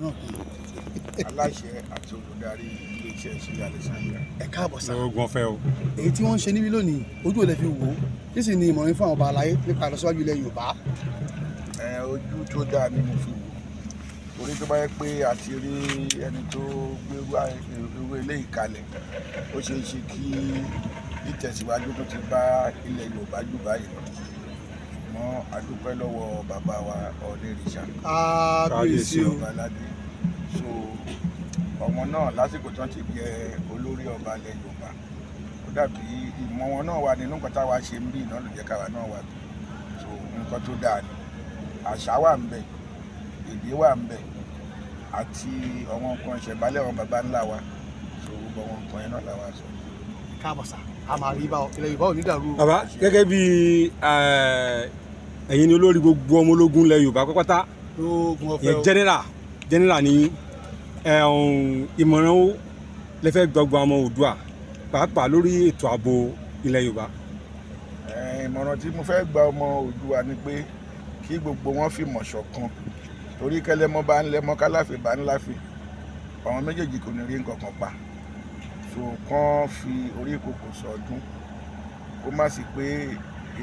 Náà kù. Aláṣẹ àti olùdarí iléeṣẹ́ Sílẹ̀ Alexandria. Ẹ káàbọ̀ sá. Lọ́gbọ́n fẹ́ o. Èyí tí wọ́n ń ṣe níbí lónìí, ojú ò lè fi wò ó kí sì ni ìmọ̀ràn fún àwọn ọba àlàyé nípa ìlọsíwájú ilẹ̀ Yorùbá? Ẹ ojú tó dáa ni mo fi wò, torí tó bá yẹ pé a ti rí ẹni tó gbé irú eléyìí kalẹ̀, ó ṣeé ṣe kí ìtẹ̀síwájú tó ti bá ilẹ̀ Yorùbá jù báyìí lọ. Ṣùgbọ́n a dúpẹ́ lọ́wọ́ bàbá wa Ọọ̀nirìṣà. Kábíyèsí o. Ọba aládé. So ọmọ náà, lásìkò tí wọ́n ti jẹ olórí ọba ilẹ̀ Yorùbá, ó dàbí ìmọ̀ wọn náà wà nínú nǹkan táwa ṣe ń bí iná ló jẹ́ káwa náà wà bí. So nǹkan tó dáa ni. Àṣà wà ń bẹ, èdè wà ń bẹ, àti àwọn nǹkan ìṣẹ̀bálẹ̀ àwọn baba ńlá wa. So gbogbo àwọn nǹkan yẹn náà làwa sọ. Ẹ káàbọ̀ sá, a máa rí bá ọ, ilẹ̀ Yorùbá ò ní dàrú o. Bàbá, gẹ́gẹ́ bí ẹ̀yin ni olórí gbogbo ọmọ ológun ilẹ̀ Yorùbá pátápátá. Lóògùn ọ̀fẹ́ Yẹn o. General ni ìmọ̀ràn ó lè fẹ́ gbogbo ọmọ Oòduà, pàápàá lórí ètò ààbò ilẹ̀ Yorùbá? Ìmọ̀ràn tí mo fẹ́ gba ọmọ Oòduà ni pé kí gbogbo wọn fìmọ̀ ṣọ̀kan, torí kẹlẹ́mọ́ bá ń lẹ́mọ́, kálàfẹ́ bá ń láfẹ́, àwọn méjèèjì kò ní rí nǹkan kan pa. So kán fi orí ìkòkò sọdún, kó má sì pé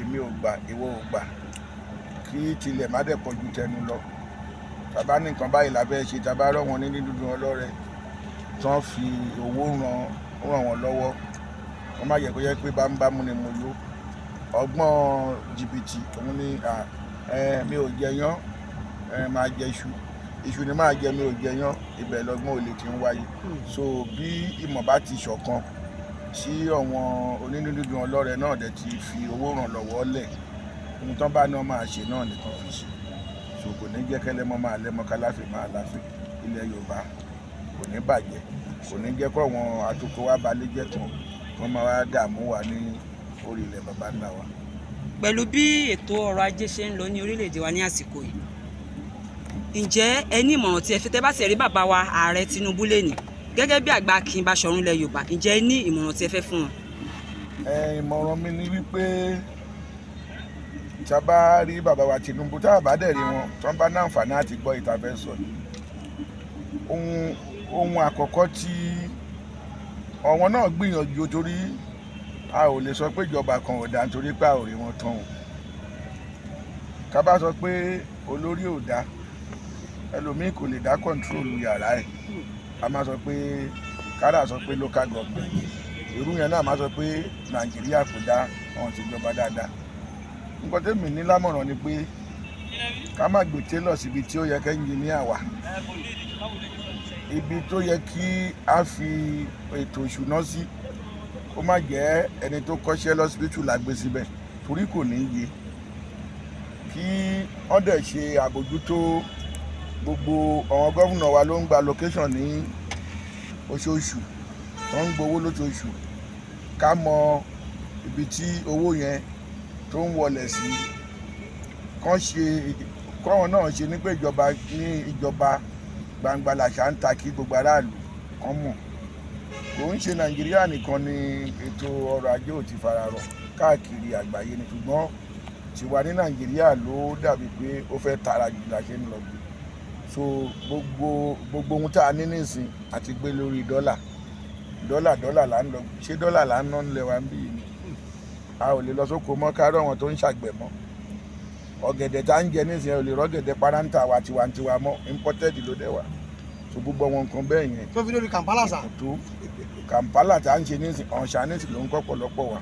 èmi ò gbà, ìwọ ò gbà, kí tilẹ̀ má dẹ̀ pọ̀ ju tẹnu lọ. Tàbá ní nǹkan báyìí lábẹ́ ṣe, tàbá rọ̀ wọ́n ní dídùn ọlọ́rẹ tán, fi owó ràn wọ́n lọ́wọ́. Wọ́n má yẹ kó yẹ pé bámúbámú ni mo yó. Ọgbọ́n jìbìtì òun ni mi ò jẹyán, máa jẹ iṣu, iṣu ni máa jẹ, mi ò jẹyán. Ibẹ̀ lọ́gbọ́n olè ti ń wáyé. So bí ìmọ̀ bá ti ṣọ̀kan, tí àwọn onínúdídùn ọlọ́rẹ náà dẹ̀ ti fi owó ràn lọ́wọ́ lẹ̀, ohun tán bá náà máa ṣe náà nìkan fi ṣe. So kò ní jẹ́ kẹ́lẹ́mọ́ máa lẹ́mọ́, káláfẹ́ máa láfẹ́. Ilẹ̀ Yorùbá kò ní bàjẹ́. Kò ní jẹ́ kó àwọn àtòkò wa balẹ̀ jẹ́ kan kó máa wá dààmú wa ní orí ilẹ̀ baba ńlá wa. Pẹ̀lú bí ètò ọrọ̀ ajé ṣe ń lọ ní orílẹ̀-èdè wa ní àsìkò yìí, ǹjẹ́ ẹ ní ìmọ̀ràn tí ẹ fi tẹ́ bá sì rí bàbá wa Ààrẹ Tinubu lẹ́nìí gẹ́gẹ́ bí àgbà Akin Baṣọ̀run ilẹ̀ Yorùbá, ǹjẹ́ ẹ ní ìmọ̀ràn tí ẹ fẹ́ fún wọn? Ìmọ̀ràn mi ni wípé tá a bá rí bàbá wa Tinubu, tá a bá dẹ̀ rí wọn, tí wọ́n bá ní àǹfààní àti gbọ́ ìta fẹ́ sọ yìí, ohun àkọ́kọ́ tí àwọn náà gbìyànjú, torí a ò lè sọ pé ìjọba kan ò dáa nítorí pé a ò rí wọn tán o. Ká bá sọ pé olórí ò dáa, ẹlòmíì kò lè dá control yàrá ẹ̀. A máa sọ pé kára sọ pé local government irú yẹn náà máa sọ pé Nàìjíríà kò dá, wọn ti jọba dáadáa. Nǹkan tẹ́mi ní lámọ̀ràn ni pé ká má gbé télọ̀ síbi tí ó yẹ kẹ́ ẹnjìníà wà. Ibi tó yẹ kí a fi ètò ìṣúná sí, kó má jẹ́ ẹni tó kọ́ṣẹ́ lọ́sibítù la gbé síbẹ̀, torí kò ní yé. Kí wọ́n dẹ̀ ṣe àbójútó gbogbo àwọn gómìnà wa ló ń gba allocation ní oṣooṣù, tó ń gbowó lóṣooṣù. Ká mọ ibi tí owó yẹn tó ń wọlẹ̀ sí. Kán ṣe kọ́wọn náà ṣe ní pé ìjọba ní ìjọba gbangba làṣà ń ta, kí gbogbo aráàlú kan mọ̀. Kò ń ṣe Nàìjíríà nìkan ni ètò ọrọ̀ ajé ò ti fara rọ, káàkiri àgbáyé ni, ṣùgbọ́n tiwa ní Nàìjíríà ló dàbí pé ó fẹ́ tara jù la ṣe ń lọ gbé. So gbogbo ohun tá a ní nísìn àti gbé lórí dọ́là, dọ́là, dọ́là là ń lọ. Ṣé dọ́là là ń ná nílẹ̀ wa ń bí ni? A ò lè lọ sóko mọ́ kárọ̀ àwọn tó ń ṣàgbẹ̀ mọ́. Ọ̀gẹ̀dẹ̀ tá ń jẹ nísìnyẹn, ò lè rọ́gẹ̀dẹ̀ parántà wa tiwantiwa mọ́, imported ló dẹ̀ wà. So gbogbo àwọn nǹkan bẹ́ẹ̀ yẹn Tó fi lórí Kampala sà. Tó Kampala tá ń ṣe nísìn, ọ̀n Chinese ló ń kọ́ pọ̀lọpọ̀ wa.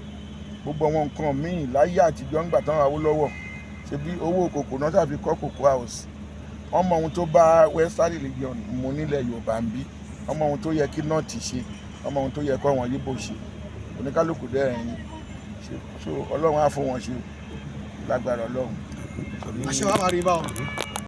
Gbogbo àwọn nǹkan míì láyé àtijọ́, ńgbà táwọn Awólọ́wọ̀ ṣe bí owó kòkó náà tàbí kọ́ Cocoa House. Wọ́n mọ ohun tó bá Western religion mu nílẹ̀ Yorùbá ń bí. Wọ́n mọ ohun tó yẹ kí North ṣe, wọ́n mọ ohun tó yẹ kó àwọn Yíbò ṣe. Oníkálukú dẹ̀ ń ṣe. So Ọlọ́run á fún wọn ṣe, lágbára Ọlọ́run. Àṣẹ wa, máa rí bá ọ.